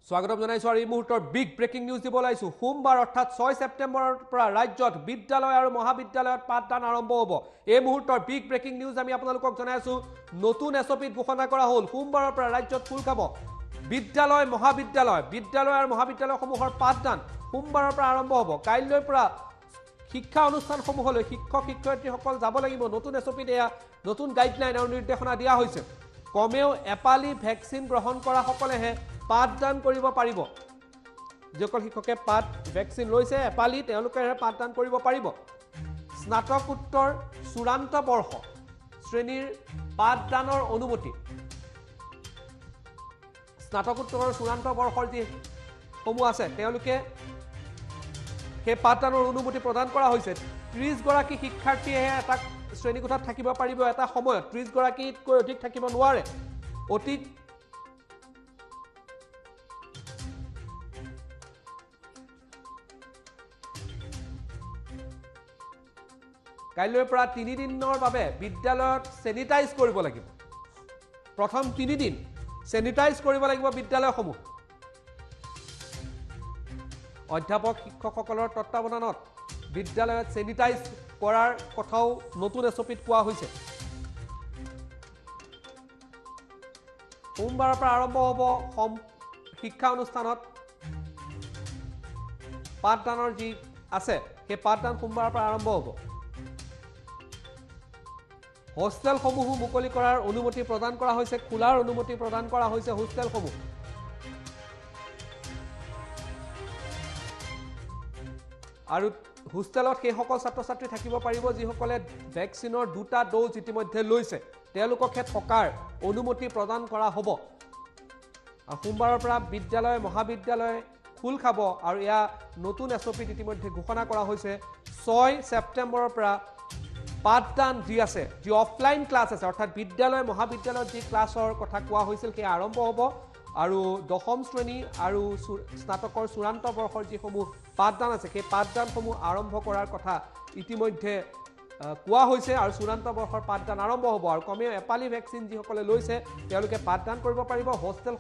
স্বাগতম জনাইছো আৰু এই মুহূৰ্তৰ বিগ ব্ৰেকিং নিউজ দিব ওলাইছো। সোমবাৰ অৰ্থাৎ 6 ছেপ্টেম্বৰৰ পৰা ৰাজ্যত বিদ্যালয় আৰু মহাবিদ্যালয়ত পাঠদান আৰম্ভ হ'ব। এই মুহূৰ্তৰ বিগ ব্ৰেকিং নিউজ আমি আপোনালোকক জনাইছো। নতুন এছঅপিত ঘোষণা কৰা হ'ল সোমবাৰৰ পৰা ৰাজ্যত খোল খাব বিদ্যালয় মহাবিদ্যালয়। বিদ্যালয় আৰু মহাবিদ্যালয়সমূহৰ পাঠদান সোমবাৰৰ পৰা আৰম্ভ হ'ব। কাইলৈৰ পৰা শিক্ষা অনুষ্ঠানসমূহলৈ শিক্ষক শিক্ষয়িত্ৰীসকল যাব লাগিব। নতুন এছঅপিত এয়া নতুন গাইডলাইন আৰু নিৰ্দেশনা দিয়া হৈছে। কমেও এপালি ভেকচিন গ্ৰহণ কৰাসকলেহে পাঠদান কৰিব পাৰিব। যিসকল শিক্ষকে পাঠ ভেকচিন লৈছে এপালি, তেওঁলোকেহে পাঠদান কৰিব পাৰিব। স্নাতকোত্তৰ চূড়ান্ত বৰ্ষ শ্ৰেণীৰ পাঠদানৰ অনুমতি, স্নাতকোত্তৰৰ চূড়ান্ত বৰ্ষৰ যিসমূহ আছে তেওঁলোকে সেই পাঠদানৰ অনুমতি প্ৰদান কৰা হৈছে। 30 গৰাকী শিক্ষাৰ্থীয়েহে এটা শ্ৰেণীকোঠাত থাকিব পাৰিব এটা সময়ত, 30 গৰাকীতকৈ অধিক থাকিব নোৱাৰে। অতি কাইলৈৰ পৰা 3 দিনৰ বাবে বিদ্যালয়ত চেনিটাইজ কৰিব লাগিব। প্ৰথম 3 দিন চেনিটাইজ কৰিব লাগিব বিদ্যালয়সমূহ। অধ্যাপক শিক্ষকসকলৰ তত্বাৱধানত বিদ্যালয়ত চেনিটাইজ কৰাৰ কথাও নতুন এছঅপিত কোৱা হৈছে। সোমবাৰৰ পৰা আৰম্ভ হ'ব শিক্ষা অনুষ্ঠানত পাঠদানৰ যি আছে, সেই পাঠদান সোমবাৰৰ পৰা আৰম্ভ হ'ব। হোষ্টেলসমূহো মুকলি কৰাৰ অনুমতি প্ৰদান কৰা হৈছে, খোলাৰ অনুমতি প্ৰদান কৰা হৈছে হোষ্টেলসমূহ। আৰু হোষ্টেলত সেইসকল ছাত্ৰ ছাত্ৰী থাকিব পাৰিব যিসকলে ভেকচিনৰ দুটা ড'জ ইতিমধ্যে লৈছে, তেওঁলোককহে থকাৰ অনুমতি প্ৰদান কৰা হ'ব। আৰু সোমবাৰৰ পৰা বিদ্যালয় মহাবিদ্যালয় খোল খাব আৰু এয়া নতুন এছঅপিত ইতিমধ্যে ঘোষণা কৰা হৈছে। 6 ছেপ্টেম্বৰৰ পৰা পাঠদান যি আছে, যি অফলাইন ক্লাছ আছে, অৰ্থাৎ বিদ্যালয় মহাবিদ্যালয়ত যি ক্লাছৰ কথা কোৱা হৈছিল সেয়া আৰম্ভ হ'ব। আৰু দশম শ্ৰেণী আৰু স্নাতকৰ চূড়ান্ত বৰ্ষৰ যিসমূহ পাঠদান আছে, সেই পাঠদানসমূহ আৰম্ভ কৰাৰ কথা ইতিমধ্যে কোৱা হৈছে। আৰু চূড়ান্ত বৰ্ষৰ পাঠদান আৰম্ভ হ'ব আৰু কমেও এপালি ভেকচিন যিসকলে লৈছে তেওঁলোকে পাঠদান কৰিব পাৰিব। হোষ্টেলসমূহ